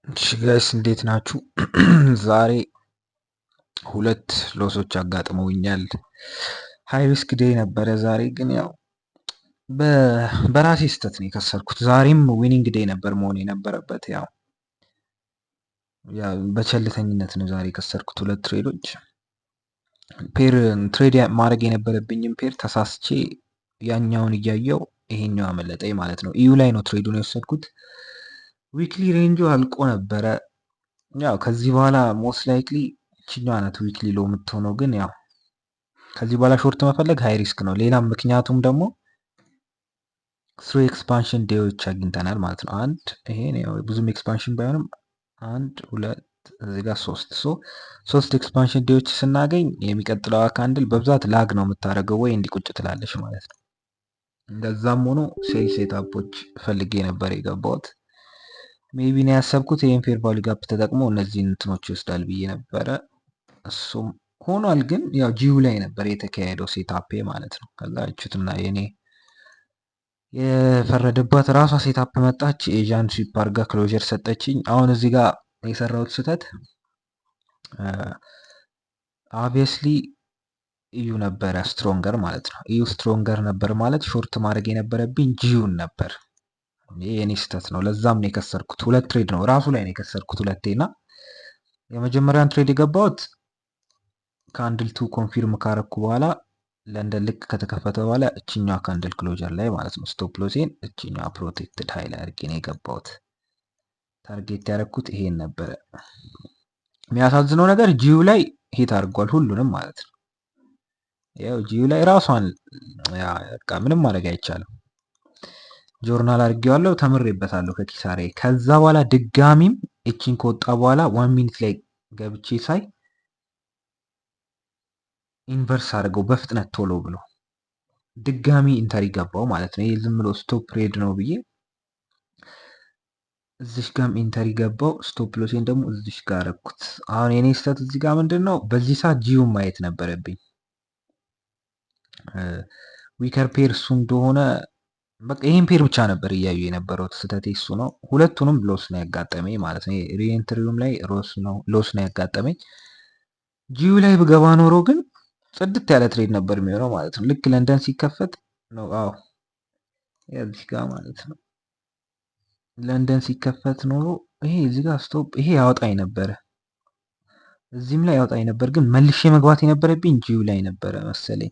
እሺ guys፣ እንዴት ናችሁ? ዛሬ ሁለት loss ኦች አጋጥመውኛል። High risk day ነበረ ዛሬ፣ ግን ያው በራሴ ስህተት ነው የከሰርኩት። ዛሬም winning day ነበር መሆን የነበረበት። ያው በቸልተኝነት ነው ዛሬ የከሰርኩት ሁለት trade ኦች። Pair trade ማድረግ የነበረብኝም pair ተሳስቼ ያኛውን እያየው ይሄኛው አመለጠኝ ማለት ነው። EU ላይ ነው trade ኡን የወሰድኩት። Weekly range ኡ አልቆ ነበረ። ያው ከዚህ በኋላ most likely እችኛዋ ናት weekly low የምትሆነው፣ ግን ያው ከዚህ በኋላ short መፈለግ high risk ነው። ሌላም ምክንያቱም ደግሞ three expansion day ዎች አግኝተናል ማለት ነው። አንድ ይሄን ያው ብዙም expansion ባይሆንም አንድ፣ ሁለት፣ እዚህ ጋር ሶስት። So ሶስት expansion day ዎች ስናገኝ የሚቀጥለው candle በብዛት lag ነው የምታደርገው ወይ እንዲህ ቁጭ ትላለች ማለት ነው። እንደዛም ሆኖ sell setup ኦች ፈልጌ ነበር የገባሁት። Maybe ነው ያሰብኩት ይህን fair value gap ተጠቅሞ እነዚህን እንትኖች ይወስዳል ብዬ ነበረ። እሱም ሆኗል። ግን ያው GU ላይ ነበር የተካሄደው setup ኤ ማለት ነው። ከዛ እቹትና የኔ የፈረደባት ራሷ setup መጣች። Asian sweep አድርጋ closure ሰጠችኝ። አሁን እዚህ ጋር የሰራሁት ስህተት obviously EU ነበረ stronger ማለት ነው። EU stronger ነበር ማለት short ማድረግ የነበረብኝ GU ን ነበር። ይሄ የኔ ስህተት ነው። ለዛም ነው የከሰርኩት። ሁለት trade ነው ራሱ ላይ ነው የከሰርኩት ሁለቴ። እና የመጀመሪያውን trade የገባሁት candle two confirm ካረኩ በኋላ ለንደን ልክ ከተከፈተ በኋላ እችኛዋ candle closure ላይ ማለት ነው። Stop loss ኤን እችኛዋ protected high ላይ አድርጌ ነው የገባሁት። Target ያደረኩት ይሄን ነበረ። የሚያሳዝነው ነገር GU ላይ hit አድርጓል ሁሉንም ማለት ነው። ያው GU ላይ ራሷን በቃ ምንም ማድረግ አይቻልም። ጆርናል አድርጌዋለሁ፣ ተምሬበታለሁ ከኪሳሬ። ከዛ በኋላ ድጋሚም እቺን ከወጣ በኋላ 1 minute ላይ ገብቼ ሳይ inverse አድርገው በፍጥነት ቶሎ ብሎ ድጋሚ entry ገባው ማለት ነው። ይሄ ዝም ብሎ stop raid ነው ብዬ እዚሽ ጋም entry ገባው። Stop loss ኤን ደግሞ እዚሽ ጋር አረኩት። አሁን የኔ ስህተት እዚህ ጋር ምንድን ነው? በዚህ ሰዓት GU ን ማየት ነበረብኝ። Weaker pair እሱ እንደሆነ በቃ ይህን pair ብቻ ነበር እያዩ የነበረው። ስህተቴ እሱ ነው። ሁለቱንም loss ነው ያጋጠመኝ ማለት ነው። Re-entry ውም ላይ loss ነው ያጋጠመኝ። GU ላይ ብገባ ኖሮ ግን ጽድት ያለ trade ነበር የሚሆነው ማለት ነው። ልክ ለንደን ሲከፈት ነው። አዎ፣ እዚህ ጋር ማለት ነው። ለንደን ሲከፈት ኖሮ ይሄ እዚህ ጋር stop ይሄ ያወጣኝ ነበረ፣ እዚህም ላይ ያወጣኝ ነበር። ግን መልሼ መግባት የነበረብኝ GU ላይ ነበረ መሰለኝ።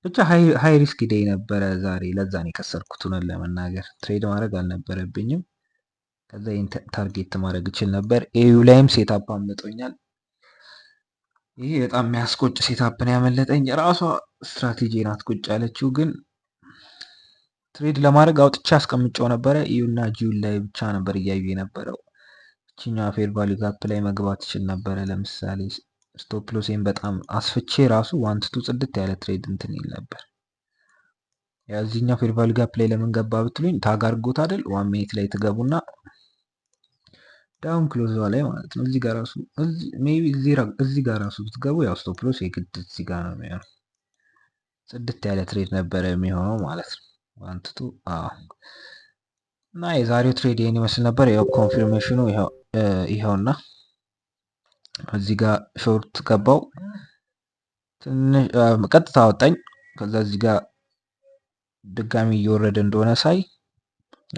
ብቻ high risk day ነበረ ዛሬ። ለዛ ነው የከሰርኩት። እውነት ለመናገር trade ማድረግ አልነበረብኝም። ከዛ ይህን target ማድረግ እችል ነበር። AU ላይም setup አምልጦኛል። ይሄ በጣም የሚያስቆጭ setup ነው ያመለጠኝ። ራሷ ስትራቴጂ ናት ቁጭ ያለችው፣ ግን trade ለማድረግ አውጥቼ አስቀምጨው ነበረ። EU እና GU ላይ ብቻ ነበር እያዩ የነበረው። እችኛዋ fair value gap ላይ መግባት ይችል ነበረ። ለምሳሌ stop loss ኤን በጣም አስፍቼ ራሱ one to two ጽድት ያለ trade እንትን ይል ነበር። ያዚህኛው fair value gap ላይ ለምን ገባ ብትሉኝ tag አድርጎት አይደል? 1 minute ላይ ትገቡና down close ላይ ማለት ነው። እዚህ ጋር ራሱ maybe እዚህ ጋር ራሱ ብትገቡ ያው stop loss የግድ እዚህ ጋር ነው የሚሆነው። ጽድት ያለ trade ነበረ የሚሆነው ማለት ነው። One to two፣ አዎ። እና የዛሬው trade ይሄን ይመስል ነበር። ያው confirmation ኑ ይኸውና እዚህ ጋር short ገባው፣ ትንሽ ቀጥታ አወጣኝ። ከዛ እዚህ ጋር ድጋሚ እየወረደ እንደሆነ ሳይ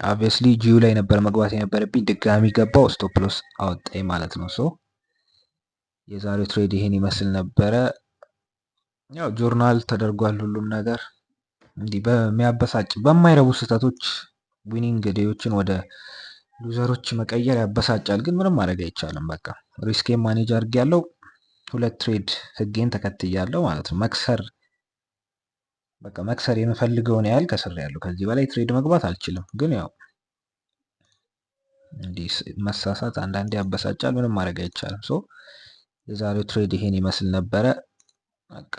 obviously GU ላይ ነበር መግባት የነበረብኝ። ድጋሚ ገባው፣ stop loss አወጣኝ ማለት ነው። So የዛሬው trade ይሄን ይመስል ነበረ። ያው ጆርናል ተደርጓል ሁሉም ነገር። እንዲህ በሚያበሳጭ በማይረቡ ስህተቶች winning day ዎችን ወደ loser ኦች መቀየር ያበሳጫል፣ ግን ምንም ማድረግ አይቻልም። በቃ risk ኤን manage አድርጌያለሁ። ሁለት trade ህጌን ተከትያለሁ ማለት ነው። መክሰር በቃ መክሰር የምፈልገውን ያህል ከስሬያለሁ። ከዚህ በላይ trade መግባት አልችልም። ግን ያው እንዲህ መሳሳት አንዳንዴ ያበሳጫል። ምንም ማድረግ አይቻልም። So የዛሬው trade ይሄን ይመስል ነበረ። በቃ።